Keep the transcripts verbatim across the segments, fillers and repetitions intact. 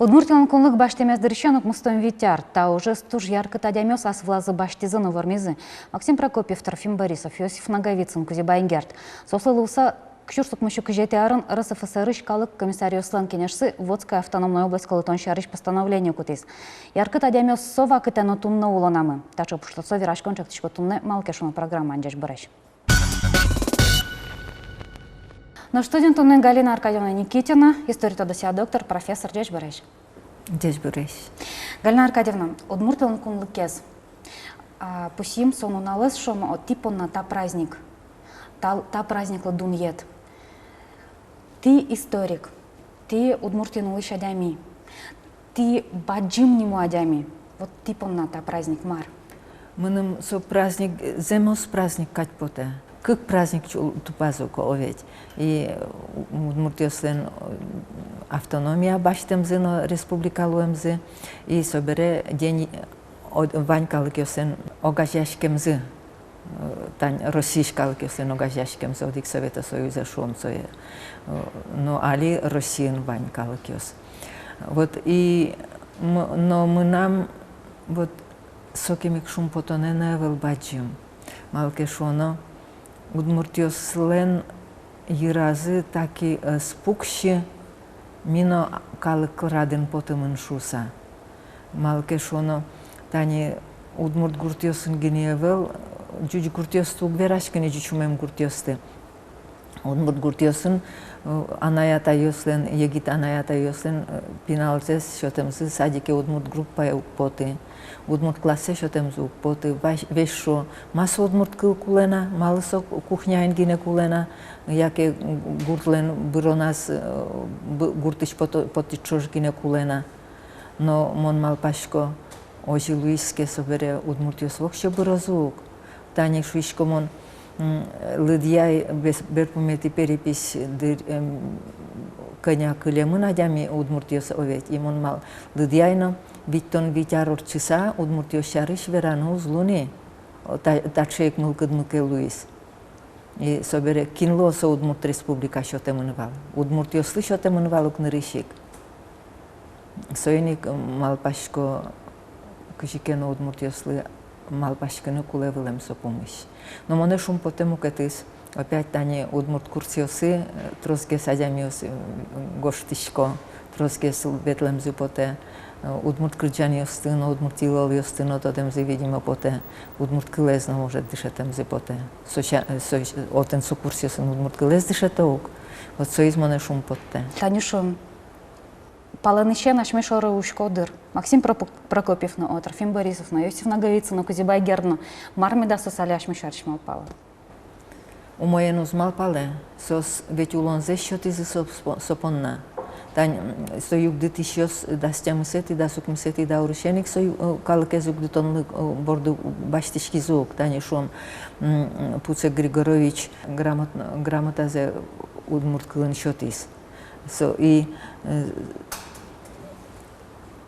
Удмуртилэн кунлык басьтэмез дырысен укмыстон вить ар. Та ужез туж яркыт адямиос ас вылазы басьтӥзы но вормизы. Максим Прокопьев, Трофим Борисов, Иосиф Наговицын, Кузебай Герд. Соослы луыса, сюрс укмыссю кызетӥ арын РСФСР-ысь калык комиссаръёслэн кенешсы Вотской автономной область кылдытон сярысь постановление кутӥз. Яркыт адямиос со вакытэ но туннэ улонамы. Таӵе пуштроссэ вераськон чектӥсько туннэ «Малы ке шуоно» программаын. Ӟечбуресь! Нош студиын туннэ Галина Аркадьевна Никитина, история тодосъя доктор, профессор. Ӟечбуресь! Ӟечбуресь! Галина Аркадьевна, удмуртилэн кунлыкез. А, пусйим со нуналэз, шуом, о, тӥ понна та праздник. Та, та праздниклы дунъет. Тӥ историк, тӥ Удмуртиын улӥсь адями, тӥ бадӟым нимо адями. Вот тӥ понна та праздник мар? Мыным со праздник, зэмос праздник кадь потэ. Кык праздник чу-, тупазы ук, о ведь. И удмуртъёслэн, э, автономия басьтэмзы но республика луэмзы, и собере день о-, вань калыкъёслэн огазеяськемзы, э, тань Россиысь калыкъёслэн огазеяськемзы, одӥг Совето Союзэ, шуом, сое, э, но али Россиын вань калыкъёс. Вот и м-, но мынам вот сокем ик шумпотонэ но ӧвӧл бадӟым. Малы ке шуоно, удмуртъёслэн йыразы таки ӧз пуксьы, ми но калык радын потэмын шуыса. Малы ке шуоно, тани удмурт гуртъёсын гинэ ӧвӧл, ӟуч гуртъёсты уг вераськы ни, ӟуч умем гуртъёсты. Удмурт гуртъёсын, э, анай-атайёслэн, егит анай-атайёслэн, э, пиналзэс сётэмзы садике удмурт группае уг поты, удмурт классэ сётэмзы уг поты, вась-, весь шуо, ма со удмурт кыл кулэ на, малы со кухняын гинэ кулэ на, яке гуртлэн быроназ, э, бы-, гуртысь пото-, потӥд ӵош гинэ кулэ на. Но мон малпасько, озьы луиз ке, собере удмуртъёс воксё бырозы ук. Тани шуисько мон, м, лыдъяй бес-, берпуметӥ перепись дыр-, эм, кӧня кылемын адями удмуртъёс, о ведь, и мон мал-, лыдъяй но, витьтон вить ар ортчыса удмуртъёс сярысь вераны уз луы ни. О, та-, таӵе ик мылкыдмы ке луиз. И собере кинлы со удмурт республика сётэмын вал? Удмуртъёслы сётэмын вал ук нырысь ик. Соин ик, м, малпасько, кызьы ке но удмуртъёслы малпаськыны кулэ вылэм со пумысь. Но монэ шумпотэ мукетыз. Опять тани удмурт курсъёсы, э, тросгес адямиос, э, гожтӥсько, тросгес ветлэмзы потэ, э, удмурт кырӟанъёсты но, удмурт йылолъёсты но тодэмзы, видимо, потэ, удмурт кылэз но, может, дышетэмзы потэ. Со ся-, э, со, отын со курсъёсын удмурт кылэз дышето ук. Вот соиз монэ шумпоттэ. Тани шуом, палэнысен асьме шоры учко дыр Максим Пропо-, Прокопьев но, о, Трофим Борисов но, Иосиф Наговицын но, Кузебай Герд но. Мар меда соос али асьме сярысь малпало? Умоен уз малпалэ, соос ведь улонзэс сётӥзы со, со понна. Тань, м, со югдытӥсьёс дас тямысэтӥ, дас укмысэтӥ даурысен ик со ю-, э, калыкез югдытонлык, э, борды басьтӥськизы ук. Тани шуом, м, Пуцек Григорович грамот-, грамотазэ удмурт кылын сётӥз. Со и, э,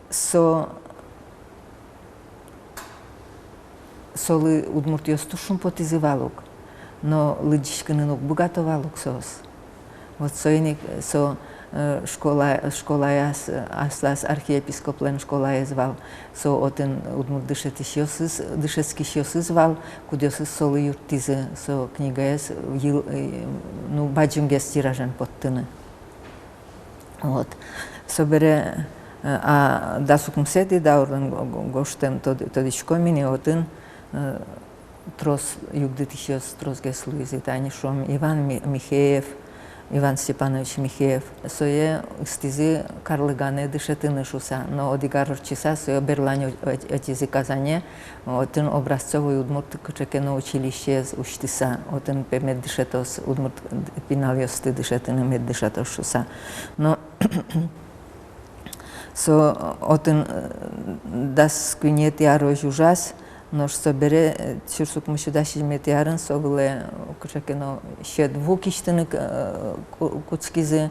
со, солы удмуртъёс туж шумпотӥзы вал ук, но лыдӟиськыны но уг быгато вал ук соос. Вот соин ик со, э, школа, школаяз, э, аслаз архиепископлэн школаез вал, со отын удмурт дышетӥсьёсыз, дышетскисьёсыз вал, кудъёсыз солы юрттӥзы со книгаез йыл-, э, ну, бадӟымгес тиражен поттыны. Вот. Собере, э, а дас укмысэтӥ даурын го-, го-, гожтэм тод-, тодӥськом ини, отын, э, трос югдытӥсьёс тросгес луизы, тани шуом, Иван Ми-, Михеев, Иван Степанович Михеев. Сое ыстӥзы Карлыганэ дышетыны шуыса, но одӥг ар ортчыса сое берлань ӧ-, ӧ-, ӧтизы Казане, отын образцовый удмурт кыӵе ке но училищеез усьтыса, отын пе мед дышетоз, удмурт пиналъёсты дышетыны мед дышетоз шуыса. Но со отын, э, дас куинетӥ арозь ужаз, нош собере, э, сюрс укмыссю дас сизьыметӥ арын со вылэ кыӵе ке но сьӧд ву кисьтыны, э, ку-, кутскизы,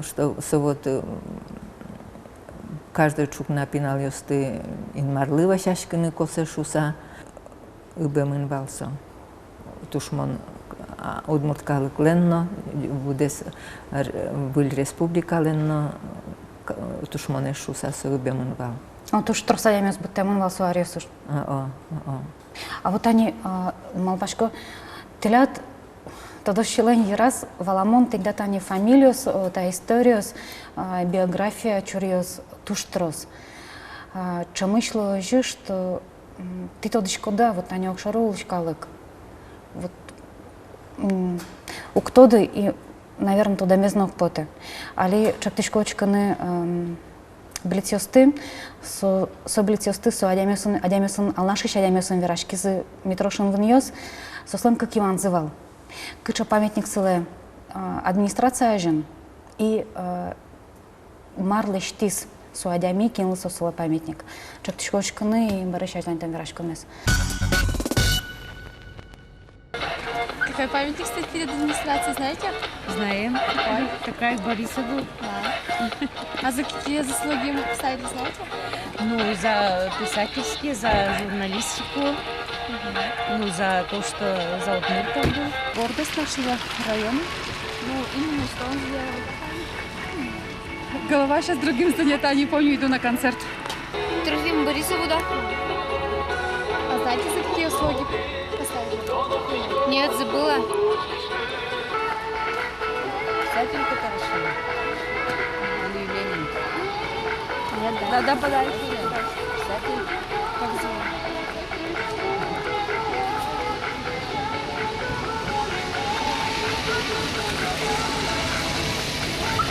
что со вот, э, каждой ӵукна пиналъёсты Инмарлы вӧсяськыны косэ шуыса, ыбемын вал со. Тушмон, а, удмурт калыклэн но, быдэс р-, выль республикалэн но, К-, тушмонэз шуыса со ыбемын вал. О, туж трос адямиос быдтэмын вал со аръёсы. А, о, а, о. А вот тани, а, малпасько, тӥляд тодосчилэн йыраз валамон, тӥляд тани фамилиос, о, та историос, а, биография чуръёс туж трос. А, ӵемысь луэ озьы, что, м, тӥ тодӥськоды, вот тани огшоры улӥсь калык. Вот, м, уг тоды и, наверно, тодэмез но уг поты. Али ӵектӥсько учкыны, м, билетъёсты, со, со билетъёсты, со адямиосын, адямиосын, Алнашысь адямиосын вераськизы Митрошин вынъёс, соослэн кык юанзы вал. Кыӵе памятник сылэ, а, администрация азьын и, а, мар лэсьтӥз со адями, кинлы со сылэ памятник. Ӵектӥсько учкыны и бӧрысь азьланьтэм вераськомес. Какой памятник стоит перед администрацией, знаете? Знаем. Какой? Такая Борисову. Да. А за какие заслуги ему поставили, знаете? Ну, за писательские, за журналистику. Мгм. Ну, за то, что за удмуртов был. Гордость нашего района. Ну, именно что он сделал. Голова щас другим занята, не помню, иду на концерт. Трофим Борисову, да? А знаете, за какие услуги поставили? Нет, забыла. Писатель Катарашвили. Или Ленин. Нет, да. Да, да, подарок. Писатель. Как зовут?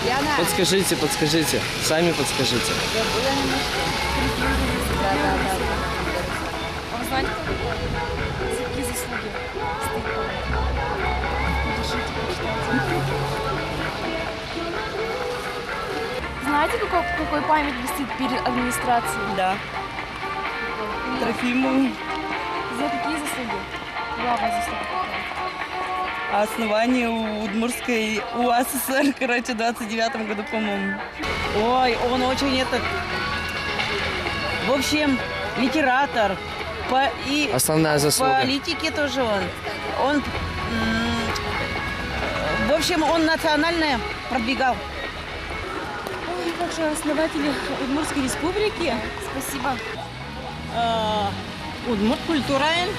Яна. Подскажите, подскажите. Сами подскажите. Забыла немножко. Да, да, да. А вы знаете, кто такой? За какие заслуги стоит памятник? Держите, почитайте. Знаете, какой, какой памятник стоит перед администрацией? Да. Трофимову. За какие заслуги? Главные заслуги. Основание у-, удмуртской УАССР, короче, в двадцать девятом году, по-моему. Ой, он очень этот, в общем, литератор, по-, и Основная заслуга. В политике тоже он. Он, м, в общем, он национальное продвигал. Ой, как же, основатель Удмуртской Республики. Спасибо. Э, удмурт культураен,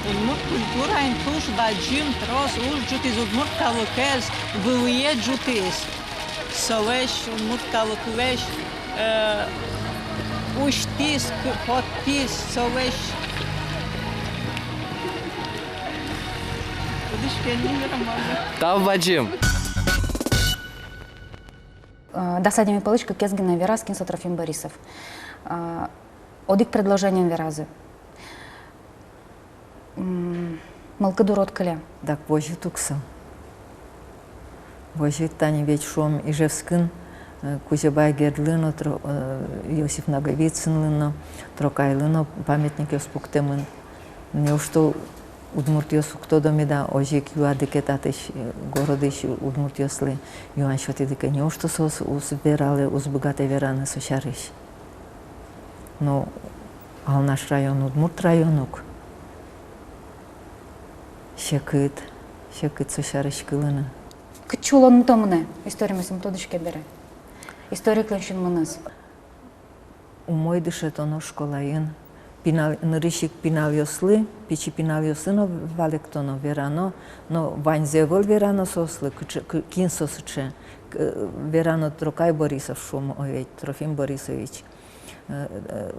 удмурт культураен туж бадӟым трос уж ӝутӥз удмурт калыкез, вылӥе ӝутӥз. Солэсь, удмурт калыклэсь, э, усьтӥз, к-, поттӥз солэсь. Тау бадӟым. Э, дас адями пӧлысь кыкез гинэ вераз, кин со Трофим Борисов. Э, одӥг предложениен веразы. М, мылкыд урод кыле. Дак возьыт ук со. Возьыт. Тани ведь, шуом, Ижевскын, э, Кузебай Гердлы но, Тро-, э, Иосиф Наговицынлы но, Трокайлы но памятникъёс пуктэмын. Неужто удмуртъёс уг тодо меда? Озьы ик юады ке татысь, э, городысь удмуртъёслы, юан сётӥды ке, неужто соос уз вералэ, уз быгатэ вераны со сярысь? Но Алнаш район удмурт район ук. Секыт, секыт со сярысь кылыны. Кытчы улонмы томыны, историмес ум тодӥське бере. Историклэн синмыныз. Умой дышетоно школаын. Пинал, нырысь ик пиналъёслы, пичи пиналъёслы но валэктоно, верано, но ваньзэ ӧвӧл верано соослы, кыӵе, кы-, кин со сыӵе, к-, верано Трокай Борисов, шуом, о ведь, Трофим Борисович. Э, э,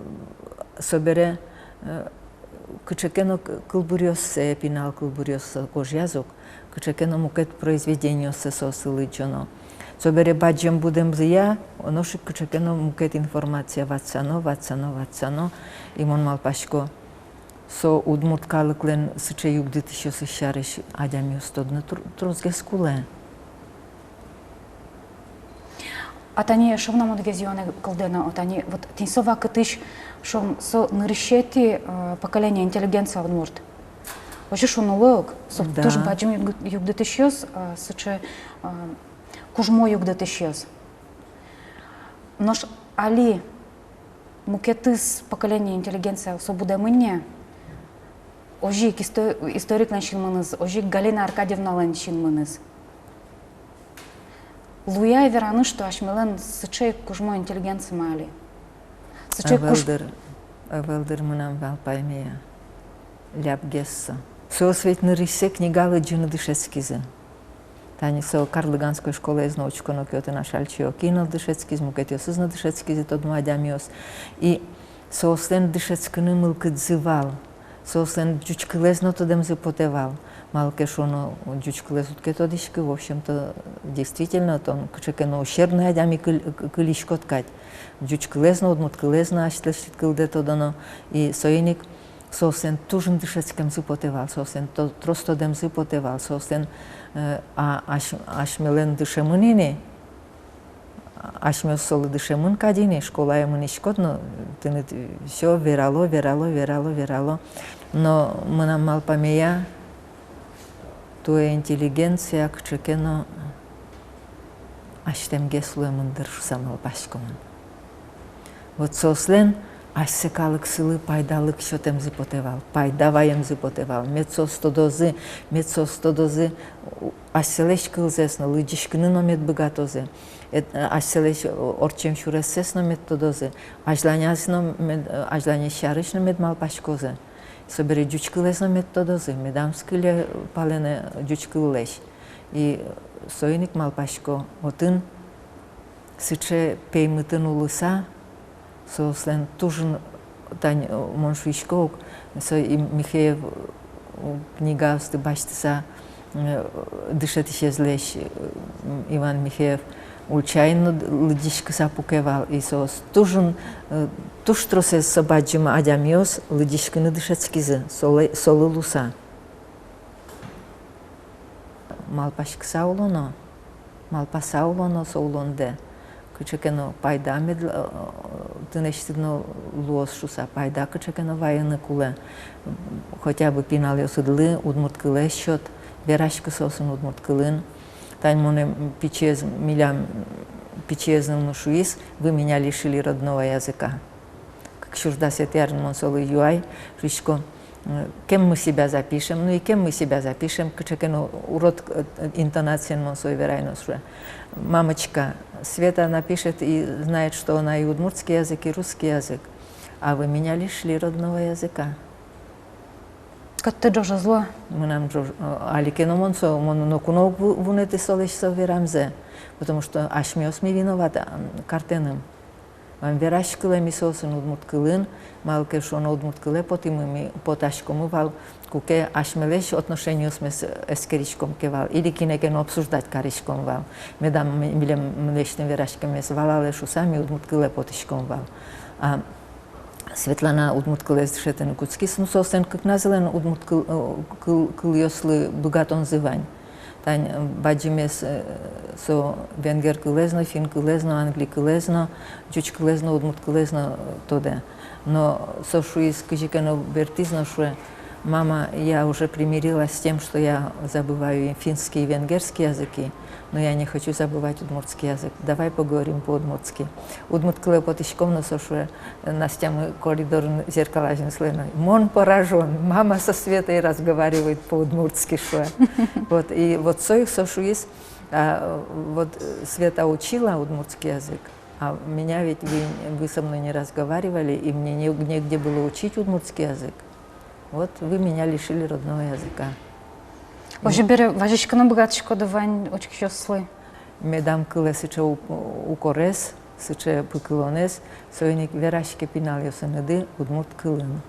собере, э, кыӵе ке но к-, кылбуръёссэ, пинал кылбуръёссэ гожъяз ук, кыӵе ке но мукет произведениоссэ соослы лыдӟоно. Собере бадӟым будэмзыя, нош ик кыӵе ке но мукет информация ватсано, ватсано, ватсано. И мон малпасько, со удмурт калыклэн сыӵе югдытӥсьёсыз сярысь адямиос тодыны тр-, тросгес кулэ. А тани эшшо мынам одӥгез юанэ кылдэ на, а тани вот тӥни со вакытысь, шуом, со нырысетӥ, э, поколение интеллигенция удмурт. Озьы шуыны луэ ук, со, да, туж бадӟым юг-, югдытӥсьёс, э, сыӵе, э, кужмо югдытӥсьёс. Нош али мукетыз поколение интеллигенция со будэмын ни, озьы ик исто-, историклэн синмыныз, озьы ик Галина Аркадьевналэн синмыныз. Луэ вераны, что асьмелэн сыӵе ик кужмо интеллигенцимы али. Сыӵе ик куж- Ӧвӧл дыр, ӧвӧл дыр мынам малпамея. Лябгес со. Соос ведь нырысьсэ книга лыдӟыны дышетскизы. Тани со Карлыганской школаез но учконо ке, отын Ашальчи Оки но дышетскиз, мукетъёсыз но дышетскизы тодмо адямиос. И соослэн дышетскыны мылкыдзы вал. Соослэн ӟуч кылэз но тодэмзы потэ вал. Малы ке шуоно, ӟуч кылэз уд ке тодӥськы, в общем-то, действительно, тон кыӵе ке но ущербный адями кыль-, кылиськод кадь. Ӟуч кылэз но, удмурт кылэз но асьтэлэсьтыд кылдэ тодоно. И соин ик соослэн туж ик дышетскемзы потэ вал, соослэн то-, трос тодэмзы потэ вал, соослэн, э, а, ась-, асьмелэн дышемын ини, асьмеос солы дышемын кадь ини, школае мынӥськод но, тыныд всё верало, верало, верало, верало. Но мынам малпамея, туэ интеллигенция кыӵе ке но азьтэмгес луэмын дыр шуса малпасько мон. Вот соослэн асьсэ калыксылы пайдалык сётэмзы потэ вал, пайда ваемзы потэ вал, мед соос тодозы, мед соос тодозы, у, асьсэлэсь кылзэс но, лыдӟиськыны но мед быгатозы, эт-, асьсэлэсь, о-, ортчем сюрессэс но мед тодозы, азьланяз но мед, азьланез сярысь но мед малпаськозы. Собере ӟуч кылэз но мед тодозы, медам скыле палэнэ ӟуч кыллэсь. И соин ик малпасько, отын сыӵе пеймытын улыса, соослэн туж ик, тань, э, мон шуисько ук, со и Михеев, э, книгаосты басьтыса, э, дышетӥсезлэсь, э, Иван Михеев ульчаын но лыдӟиськыса пуке вал, и соос туж ик, э, туж тросэз со бадӟым адямиос лыдӟиськыны дышетскизы, солы, солы луыса. Малпаськыса улоно, малпаса улоно со улондэ. Кыӵе ке но пайда мед, э, тынэсьтыд но луоз шуса, пайда кыӵе ке но вайыны кулэ. Хотя бы пиналъёсыдлы удмурт кылэз сёт, вераськы соосын удмурт кылын. Тань монэ пичиез, милям пичиез но шуиз: «Вы меня лишили родного языка». Кык сюрс дасэтӥ арын мон солы юай, шуисько, э, «Кем мы себя запишем?» Ну и «Кем мы себя запишем?» Кыӵе ке но урод, э, интонациен мон сое верай но, шуэ: «Мамочка, Света напишет и знает, что она и удмуртский язык, и русский язык. А вы меня лишили родного языка». Кӧтты ӝожез луэ. Мынам ӝож-, э, али ке но мон со, мон ноку но уг ву-, вунэты солэсь со верамзэ, потому что асьмеос ми виноваты, м, картэным. Вань вераськылэ ми соосын удмурт кылын, малы ке шуоно удмурт кылэ потӥмы ми, потаськомы вал, куке асьмелэсь отношениосмес эскериськом ке вал, или кинэ ке но обсуждать кариськом вал. Медам ми-, милем, милесьтым вераськеммес валалэ шуса, ми удмурт кылэ потӥськом вал. А Светлана удмурт кылэз дышетыны кутскиз, ну, соослэн кыкназылэн удмурт кыл-, э, кыл-, кылъёслы быгатонзы вань. Тань, э, бадӟымез, э, со венгер кылэз но, финн кылэз но, англи кылэз но, ӟуч кылэз но, удмурт кылэз но, э, тодэ. Но со шуиз, кызьы ке но бертӥз но шуэ: «Мама, я уже примирилась с тем, что я забываю и финский, и венгерский языки, но я не хочу забывать удмуртский язык. Давай поговорим по-удмуртски». Удмурт кылэ потӥськом но, со шуэ, Настямы коридорын зеркало азьын сылэ но: «Мон поражён, мама со Светой разговаривает по-удмуртски», шуэ. Вот, и вот со ик со шуиз, а, вот, э, Света учила удмуртский язык, а меня ведь вы, вы со мной не разговаривали, и мне не-, негде было учить удмуртский язык. Вот вы меня лишили родного языка. Озьы бере, вазиськыны быгатӥськоды вань учкисьёслы? Медам кылэ сыӵе у-, укорез, сыӵе пыкылонэз, соин ик вераське пиналъёсыныды удмурт кылын.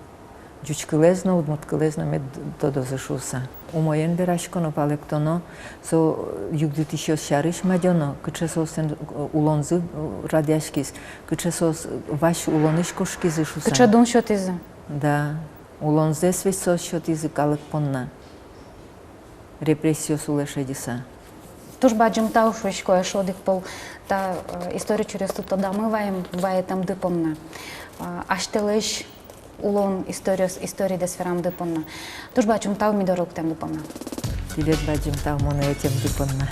Ӟуч кылэз но, удмурт кылэз но мед тодозы шуса. Умоен вераськоно, палэктоно, со югдытӥсьёс сярысь мадёно, кыӵе соослэн, э, улонзы, э, радъяськиз, кыӵе соос, э, вазь улонысь кошкизы шуса. Кыӵе дун сётӥзы. Да. Улонзэс ведь соос сётӥзы калык понна. Репрессиос улэ шедьыса. Туж бадӟым тау шуисько эшшо одӥг пол та, э, история чуръёсты тодамы ваем, ваэтэмды понна. Э, асьтэлэсь улон историос, историдэс верамды понна. Туж бадӟым тау ми доры лыктэмды понна. Тӥледлы бадӟым тау монэ ӧтемды понна.